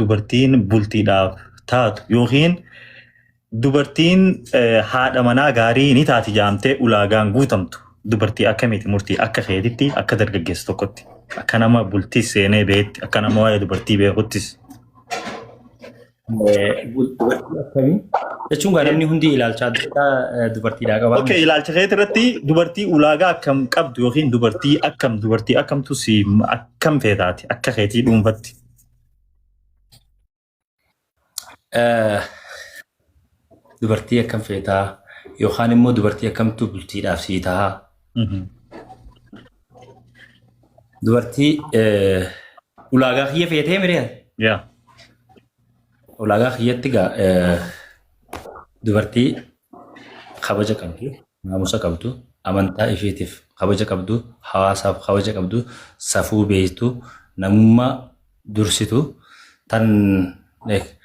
Dubartiin bultiidhaaf taatu yookiin dubartiin haadha manaa gaarii ni taati jaamtee ulaagaan guutamtu dubartii akkamiiti, Murtii, akka keetitti, akka dargaggeessa tokkotti, akka nama bultii seenee beetti, akka nama waa'ee dubartii beekuttis? Dubartii akkamii jechuun gaa namni hundi ilaalcha adda addaa dubartiidhaa qaba. Okay, ilaalcha keetii irratti dubartii ulaagaa akkam qabdu yookiin dubartii akkam, dubartii akkamtu si akkam feetaati akka keetii dhuunfatti? Dubartii akkam feetaa yookaan immoo dubartii akkamtu bultiidhaaf sii tahaa? Dubartii ulaagaa kiyya feetee miree? Yaa. Ulaagaa kiyyatti gaa dubartii kabaja qabdu, naamusa qabdu, amantaa isheetiif kabaja qabdu, hawaasaaf kabaja qabdu, safuu beektu, namummaa dursitu tan like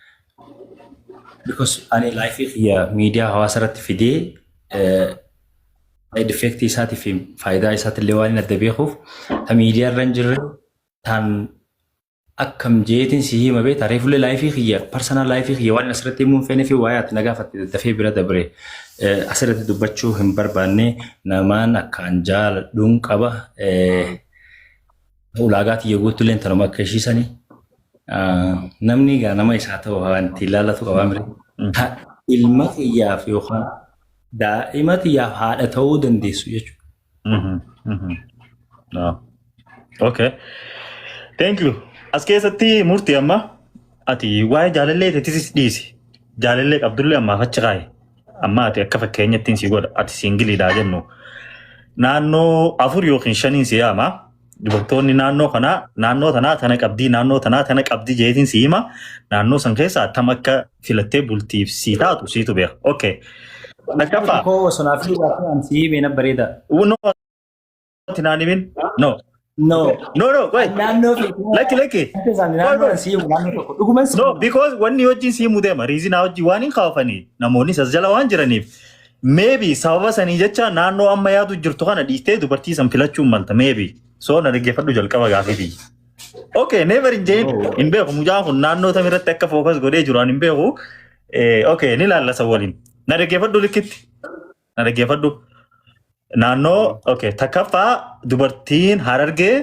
because ani life kiyya miidiyaa hawaasa irratti fidee side effect isaatii fi faayidaa isaatiillee waan hin adda beekuuf, ta miidiyaa irra hin jirre tan akkam jeetiin si hima beektaa? Reefullee life kiyya, personal life kiyya waan asirratti himuu hin feene fi waa'ee ati na gaafatte daddafee bira dabre asirratti dubbachuu hin barbaanne. Namaan akkaan jaaladhuun qaba. Ulaagaa tiyya guuttulleen tanuma akka ishiisanii. Namni egaa nama isaa ta'u waan ittiin ilaallatu qabaa mire. Ilma kiyyaaf yookaan daa'ima tiyyaaf haadha ta'uu dandeessu jechuudha. Okay. Thank you. As keessatti, Murtii, amma ati waa'ee jaalallee teetisis dhiisi. Jaalallee qabdullee ammaaf achi kaa'i. Amma ati akka fakkeenyattiin si godha. Ati singleiidhaa jennu. Naannoo afur yookiin shaniin si yaama. Dubartoonni naannoo kanaa, naannoo tanaa tana qabdii, naannoo tanaa tana qabdii jeetiin si hima. Naannoo san keessaa tam akka filattee bultiif si taatu siitu beeka. Okay. Takkaffaa. Koo osoo naaf fi an si himee na bareeda. No, ati naan himin. No. No. No, wait. Naannoo fi Lakki, lakki. Naannoo an si himu naannoo tokko dhuguman si No, because wanni wajjin sii mudeema. Reasonaa wajjin waan hin kaafanii namoonni as jala waan jiraniif. Maybe sababa sanii jecha naannoo amma yaadu jirtu kana dhiistee dubartii san filachuun malta maybe. So na dhaggeeffadhu jalqaba gaafii. Okay, never hin jeen hin beeku, mucaan kun naannoo tam irratti akka focus godhee jiru ani hin beeku. Okay, ni ilaalla san waliin. Na dhaggeeffadhu likkitti. Na dhaggeeffadhu. Naannoo, okay, takkaffaa dubartiin Harargee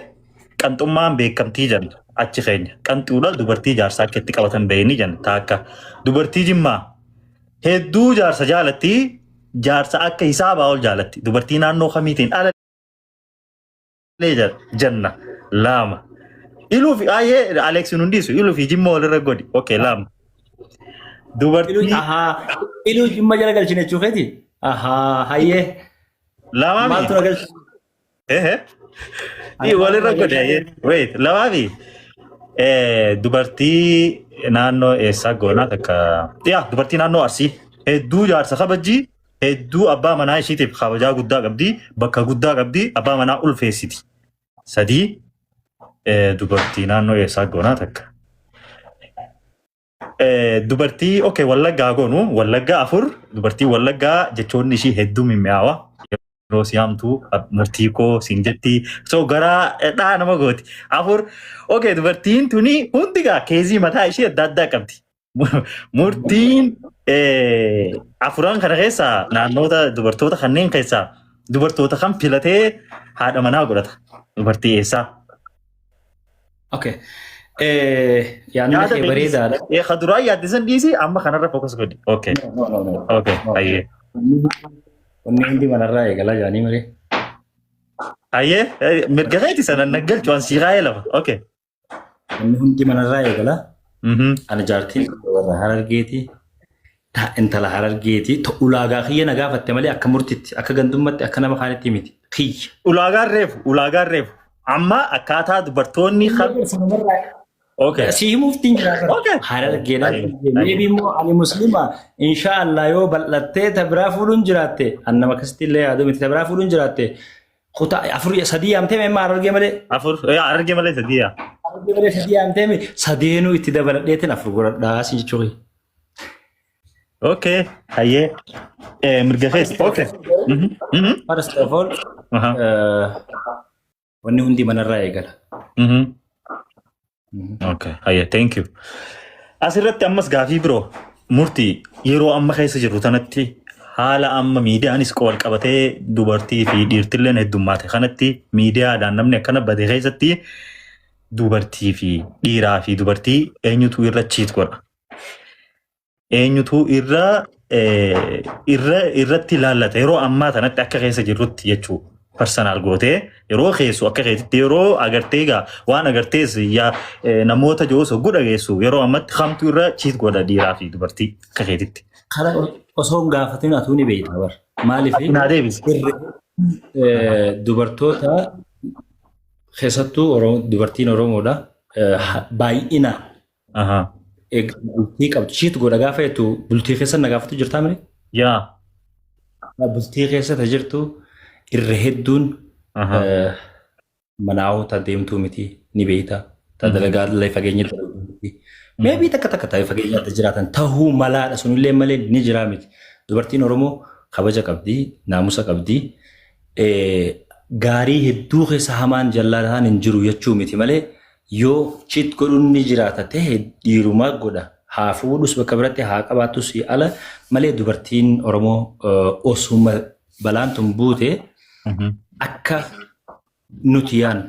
qanxummaan beekamtii jenna achi keenya. Qanxuudha, dubartii jaarsaa akka itti qabatan beeyni jenna taakka. Dubartii Jimmaa hedduu jaarsa jaalatti, jaarsa akka hisaabaa ol jaalatti. Dubartii naannoo kamiitiin ala jenna lama. Iluu fi ayyee Alex nun dhiisu, Iluu fi Jimma walirra godhi. Okay, lama. Dubartii Ahaa, Iluu Jimma jala galchine jechuu keeti? Ahaa, hayyee. Lamaa. Maaltu na galche? Ehe. Walirra godhi ayyee. Wait, lamaa fi dubartii naannoo eessaa goonaa takka? Yaa, dubartii naannoo Arsii hedduu jaarsa kabajji, hedduu abbaa manaa ishiitiif kabajaa guddaa qabdi, bakka guddaa qabdi, abbaa manaa ulfeessiti. Sadii, dubartii naannoo eessaa goonaa takka? Dubartii, okay, Wallaggaa goonu, Wallaggaa afur. Dubartii Wallaggaa jechoonni ishii hedduu mimmi'aawa. Yeroo si haamtu "murtii koo" siin jetti. So garaa dhaa nama gooti. Afur. Okay, dubartiin tuni hundi gaa case mataa ishee adda addaa qabdi. Murtiin afuran kana keessaa naannoota dubartoota kanneen keessaa dubartoota kan filatee haadha manaa godhata? Dubartii eessaa? Okay. Yaadni Yaada kee bareedaadha. Ka duraa yaadde san dhiisi, amma kanarra focus godhi. Okay. No, no, no. Okay. Ayyee. Wanni hundi manarraa eegalaa jaanii malee. Ayyee, mirga keeti sana naggalchu, an sii kaa'ee lafa. Okay. Wanni hundi manarraa eegala. Ani jaartiin warra Harargeeti. Ta intala Harargeeti. Ta ulaagaa kiyya na gaafatte malee akka murtitti, akka gandummaatti, akka nama kaanitti miti. Kiyya. Ulaagaan reefu, ulaagaan reefu. Amma akkaataa dubartoonni kan. Okay. Si himuuf tiin jira. Okay. Harargeedha. Ayyee. Maybe immoo ani Muslima, insha Allah yoo bal'attee ta biraa fuudhuun jiraatte, an nama akkasitti illee yaadu miti, ta biraa fuudhuun jiraatte kutaa afur sadii yaamtee mee Harargee malee. Afur, Harargee malee sadii yaa. Harargee malee sadii yaamtee mee sadeenuu itti dabaladheetiin afur godhadhaa si jechuudha. Okay. Ayyee. Mirga keeti. Okay. First of all, wanni hundi manarraa eegala. Okay. Ayyee, thank you. Asirratti ammas gaafii biroo, murtii yeroo amma keessa jirru tanatti, haala amma miidiyaanis wal qabatee dubartii fi dhiirtilleen heddummaate kanatti, miidiyaadhaan namni akkana bade keessatti, dubartii fi dhiiraa fi dubartii eenyutu irra cheat godha? Eenyutu irra irratti ilaallata yeroo ammaa tanatti akka keessa jirrutti jechuudha? Personal gootee yeroo keessu akka keetitti yeroo agartee egaa waan agartees yaa namoota jiruus hogguu dhageessu, yeroo ammatti kamtu irra cheat godha dhiiraa fi dubartii akka keetitti? Kana osoo hin gaafatin atuu ni beekta bar. Maaliif? Naa deebisi. Dubartoota keessattuu dubartiin Oromoodha. Baay'inaan bultii qabdu. Cheat godha gaafa jettu bultii keessa na gaafatu jirtaa mini? Yaa. Bultii keessa ta jirtu irra hedduun manaa'ota deemtuu miti, ni beekta. Ta dalagaa illee fageenya dalaguu miti. Maybe takka takka ta'e fageenyaatti jiraatan tahuu malaadha, sunillee malee ni jiraa miti. Dubartiin Oromoo kabaja qabdi, naamusa qabdi. Gaarii hedduu keessa hamaan jallataan hin jiru jechuu miti malee, yoo cheat godhuun ni jiraata ta'e dhiirumaa godha. Haa fuudhus bakka biratti haa qabaattus ala malee, dubartiin Oromoo osuma balaan tun buute akka nuti yaadnu,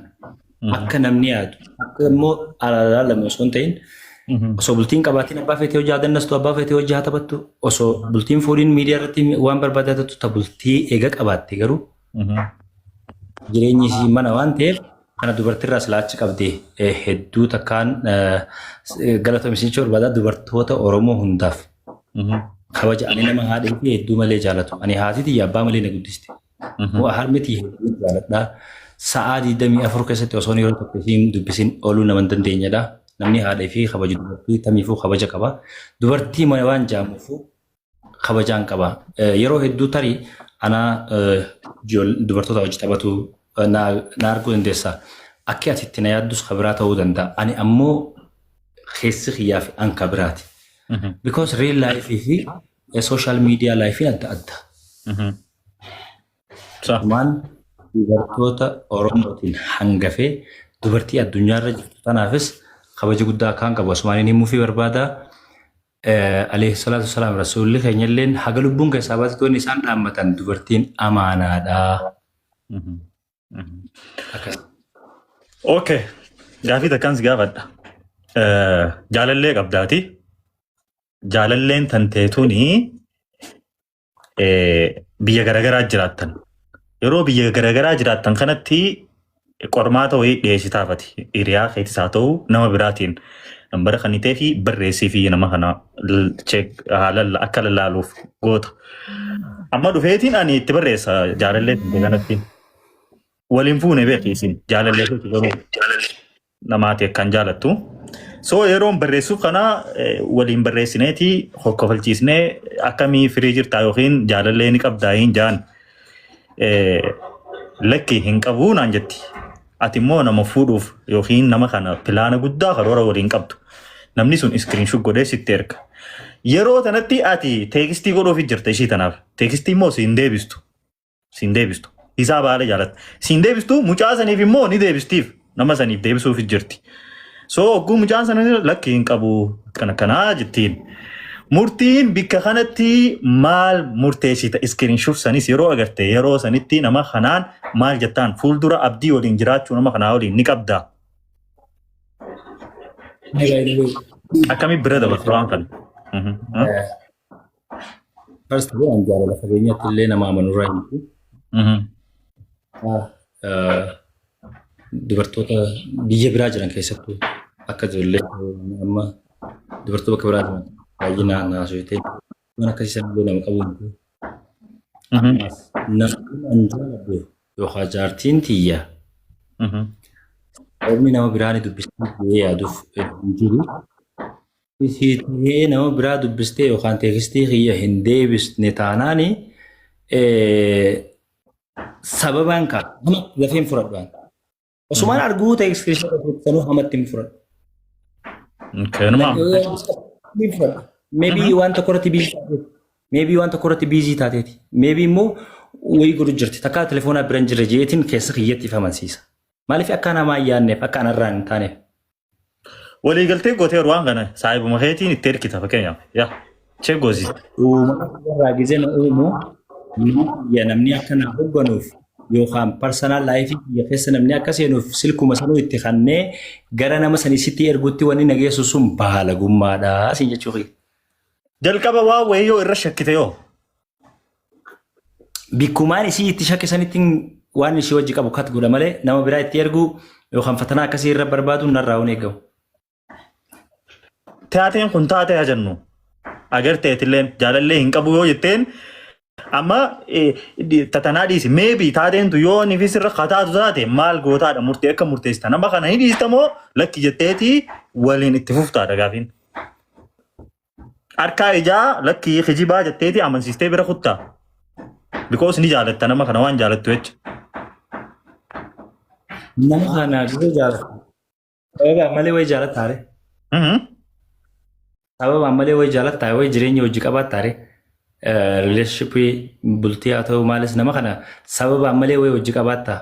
akka namni yaadu, akka immoo alaalame osoo hin ta'in, osoo bultiin qabaatiin abbaa feetee hojii haa dandastu, abbaa feetee hojii haa taphattu, osoo bultiin fuudhiin miidiyaa irratti waan barbaadaa ta'u, ta bultii eega qabaatte garuu jireenyi isii mana waan ta'eef, kana dubartiirraa silaa achi qabde hedduu takkaan galatoomsichuu barbaada dubartoota Oromoo hundaaf. Kabaja ani nama haadha fi hedduu malee jaalatu. Ani haati tiyya abbaa malee na guddiste. Harmi tiyya hedduu jaaladha. Sa'aa 24 keessatti osoo yeroo tokko isiin dubbisin ooluu nama hin dandeenyedha. Namni haadha fi kabaju dubartii tamiifuu kabaja qaba. Dubartii mana waan jaamuufu kabajaan qaba. Yeroo hedduu tarii ana dubartoota hojii taphatu na arguu dandeessa. Akki ati itti na yaaddus kabiraa ta'uu danda'a. Ani ammoo keessi kiyyaa fi an kabiraati. Because real life fi social media life adda adda. Waan dubartoota Oromootiin hangafee dubartii addunyaarra jirtu tanaafis kabaja guddaa akkaan qabu asumaaniin himuu fi barbaada. Alayhi salaatu wasalaam, rasuulli keenya illeen haga lubbuun keessaa baate wanni isaan dhaammatan dubartiin amaanaadha. Akkas. Okay. Gaafii takkaan si gaafadha. Jaalallee qabdaati. Jaalalleen tan teetuni biyya garaagaraa jiraattan. Yeroo biyya garaagaraa jiraattan kanatti qormaata wayii dhiyeessitaafati. Hiriyaa keetis haa ta'u nama biraatiin nambara kan ta'ee fi barreessii fi nama kana haala akka lallaaluuf goota. Amma dhufeetiin ani itti barreessa jaalallee tante kanatti. Waliin fuune beeki, isin jaalallee keeti garuu namaati akkaan jaalattu. So yeroon barreessuuf kana waliin barreessineeti hokkofalchiisnee akkamii firii jirtaa yookiin jaalallee ni qabdaa hin jaan. Lakki, hin qabuu naan jetti. Ati immoo nama fuudhuuf yookiin nama kana plan guddaa karoora waliin qabdu. Namni sun screenshot godhee sitti erga. Yeroo tanatti ati text godhuuf jirta ishii tanaaf. Text immoo siin deebistu. Siin deebistu. Isaa baala jaalatta. Siin deebistu, mucaa saniif immoo ni deebistiif. Nama saniif deebisuuf jirti. So hogguu mucaan sana lakki hin qabu kana kanaa jettiin. Murtiin bikka kanatti maal murteessita? Screenshot sanis yeroo agarte, yeroo sanitti nama kanaan maal jettaan? Fuuldura abdii waliin jiraachuu nama kanaa waliin ni qabdaa? Akkamii bira dabartu waan kana? First of all, jaalala fageenyatti illee nama amanurraa hin jiru. Dubartoota biyya biraa jiran keessattuu akka ijoollee amma dubartoota bakka biraa jiran baay'inaan haasofitee waan akkasii sana illee nama qabu hin jiru. Namni an jaaladhu yookaan jaartiin tiyya sababni nama biraa ni dubbistee yaaduuf hin jiru. Isii tahee nama biraa dubbistee yookaan text kiyya hin deebisne taanaani sababaan kaa hama lafee hin fudhadhu. Osumaan arguu ta'e sanuu hamatti hin fudhadhu. Kanuma. Hin fudhadhu. Maybe waan tokko irratti busy taateeti. Maybe waan tokko irratti busy taateeti. Maybe immoo wayii godhu jirti. Takkaa telefoonaa bira hin jirre jeetiin keessa kiyyatti if amansiisa. Maaliif akka namaa hin yaadneef, akka anarraa hin taaneef. Waliigaltee gooteeru waan kana saahibuma keetiin itti ergita fakkeenyaaf. Yaa check goosiste. Uumama irraa gizee na uumu, nama kiyya namni akka na hoogganuuf yookaan personal life kiyya keessa namni akka seenuuf silkuma sanuu itti kannee gara nama sanii sitti ergutti wanni na geessu sun baalagummaadha siin jechuu kiyya. Jalqaba waan wayii yoo irra shakkite yoo. Bikkumaan isii itti shakke sanitti waan ishii wajji qabu kat godha malee nama biraa itti erguu yookaan fatanaa akkasii irra barbaadu narraa hin eegamu. Taateen kun taatee haa jennu. Agarteetilleen jaalallee hin qabu yoo jetteen, amma tatanaa dhiisi. Maybe taateen tu yoo inni fi sirra kataatu taate maal gootaadha? Murtee akka murteessita, nama kana ni dhiista moo lakki jetteeti waliin itti fuftaadha gaafiin. Harkaa ijaa lakki kijibaa jetteeti amansiistee bira kuttaa. Because ni jaalatta nama kana, waan jaalattu jecha. Nama kana gisee jaalatu. Sababaan malee wayi jaalattaare. Sababaan malee wayi jaalatta, wayi jireenya hojii qabaattaare. Relationship bultii haa ta'u maalis, nama kana sababaan malee wayi hojii qabaattaa.